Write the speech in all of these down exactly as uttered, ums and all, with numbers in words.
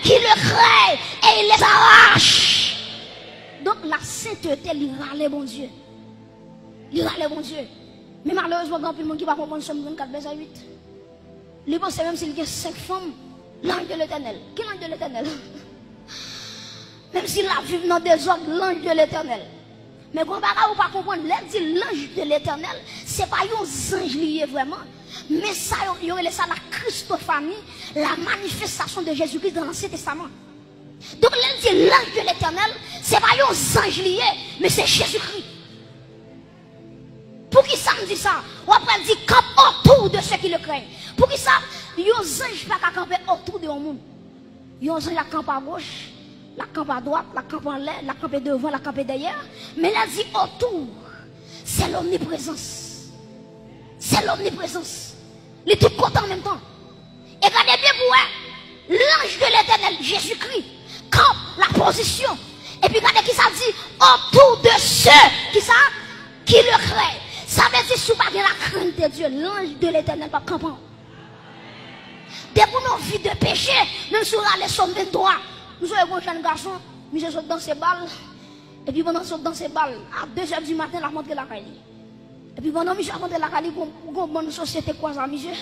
qui le craignent et ils les arrachent. Donk, la senteté, li rale Bondye. Li rale Bondye. Men malerezman, gen anpil moun ki pa konprann Sòm trannkat, vèsè uit. Li panse menm si l gen senk fanm, l'ange de l'Éternel. Ki l'ange de l'Éternel? Menm si l ap viv nan dezòd, l'ange de l'Éternel. Men gon bagay ou pa konprann, lè l di l'ange de l'Éternel, se pa yon zanj li ye vrèman. Men sa yo, yo rele sa la Christophanie, la manifestation de Jésus-Christ dans l'Ancien Testament. Donk, lè l di l'ange de l'Éternel, se pa yon zanj li ye, men se Jezikri. Poukisa m di sa? W ap wè l di, campe autour de ceux qui le craignent. Poukisa yon zanj pa ka kanpe otou de yon moun? Yon zanj ap kanpe agoch, l ap kanpe adwat, l ap kanpe anlè, l ap kanpe devan, l ap kanpe dèyè. Men lè l di otou, se lomniprezans. Se lomniprezans. Li tout kote an menm tan. E gade byen pou wè, l'ange de l'Éternel, Jezikri, kanpe la pozisyon. Epi gade kisa l di, autour de ceux, kisa? Qui le craignent. Sa vle di, si w pa gen la crainte de Dieu, l'ange de l'Éternel p ap kanpe w. Depi w nan vi de peche, menm si w rale Sòm venntwa, m sonje yon jèn gason, misye sot danse bal, epi pandan l sot danse bal, a de zè di maten, l ap rantre lakay li. Epi pandan misye ap rantre lakay li, gon, gon bann sosyete kwaze ak misye.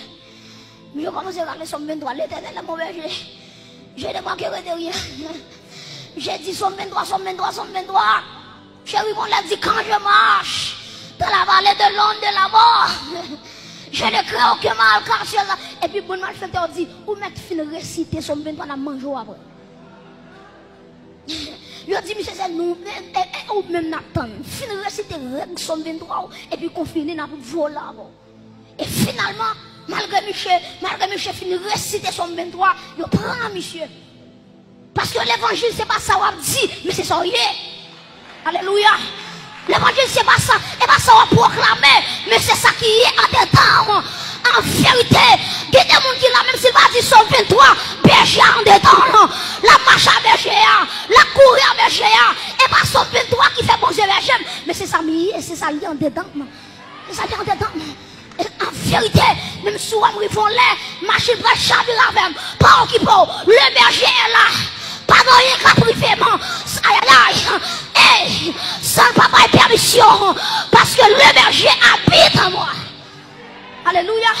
Misye kòmanse rale Sòm venntwa, L'Éternel est mon berger, je ne manquerai de rien. Misye di Sòm venntwa, Sòm venntwa, Sòm venntwa. Cheri, bon, lè di, quand je marche dans la vallée de l'ombre de la mort, je ne crains aucun mal, car tu es là. Epi bon malfektè yo di, ou mèt fin resite Sòm venntwa, n ap manje w apre. Yo di misye se nou, e, e, e, ou menm n ap tann. Fin resite règ Sòm venntwa w, epi konfini n ap vole avè w. E finalman, malgre misye, malgre misye fin resite Sòm venntwa, yo pran misye. Paske levanjil se pa sa w ap di, men se sa w ye. Alelouya. Levanjil se pa sa, e pa sa w ap pwoklame, men se sa ki ye andedan w. An verite, gen de moun ki la, menm si l pa di Sòm venntwa, bèje a andedan l. L ap mache a bèje a, l ap kouri a bèje a. E pa Sòm venntwa ki fè Bondye bèje m, men se sa m ye, se sa l ye andedan m. Se sa ki andedan m. E an verite, menm si w wè m rive yon lè, machin pral chavire avè m. Pa okipe w. Le berger est là. Pa gen anyen k ap rive m. Ayayay. Ey, san l pa bay pèmisyon. Parce que le berger habite en moi. Alelouya.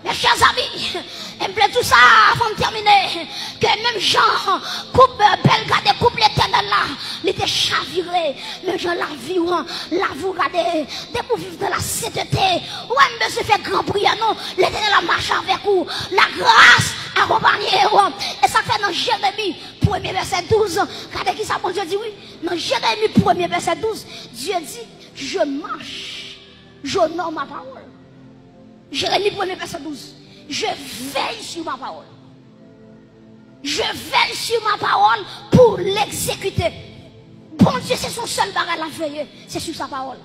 Mes chers amis, e m vle di w sa avan m tèmine, ke menm jan koup, bèl gade koup Letènèl la, li te chavire, menm jan lavi w, lavi w gade, depi w viv nan la senteté, ou pa bezwen fè gran priyè non, Letènèl ap mache avèk ou, la grâce akonpanye w. E sa k fè nan Jeremi premye vèsè douz, gade kisa Bondye di wi, nan Jeremi premye vèsè douz, Dieu dit, je marche, j'honore ma parole. Jeremi premye vèsè douz. Je veille sur ma parole. Je veille sur ma parole pour l'exécuter. Bondye se sou sèl bagay l ap veye, se sou sa pawòl.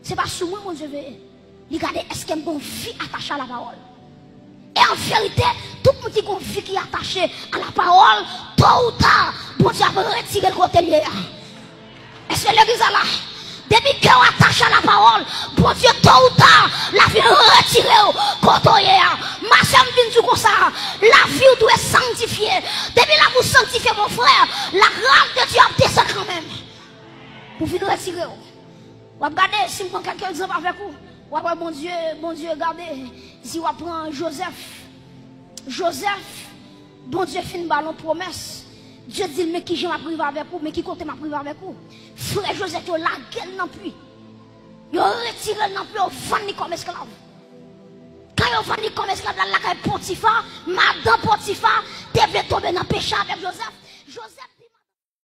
Se pa sou mwen Bondye veye. Li gade èske m gon vi atache a la pawòl. E an verite, tout moun ki gon vi ki atache a la pawòl, to ou ta, Bondye ap retire l kote l ye a. Èske legliz la la? Depi kè w atache a la pawòl, Bondye to ou ta, l ap vin retire w kote w ye a. Masè m vin di w konsa, lavi w dwe sanktifye. Depi lavi w sanktifye, mon frè, la grâce de Dieu ap desann kanmenm pou vin retire w. W ap gade, si m pran kèk egzanp avèk ou, w ap wè Bondye, Bondye gade, si w ap pran Jozèf. Jozèf, Bondye fin ba l yon pwomès. Dye di l, men kijan m ap rive avèk ou, men ki kote m ap rive avèk ou. Frè Jozèf yo lage l nan pwi. Yo retire l nan pwi, yo vann li kòm esklav. Kan yo vann li kòm esklav, l al lakay Potifa, madan Potifa te vle tonbe nan peche avèk Jozèf.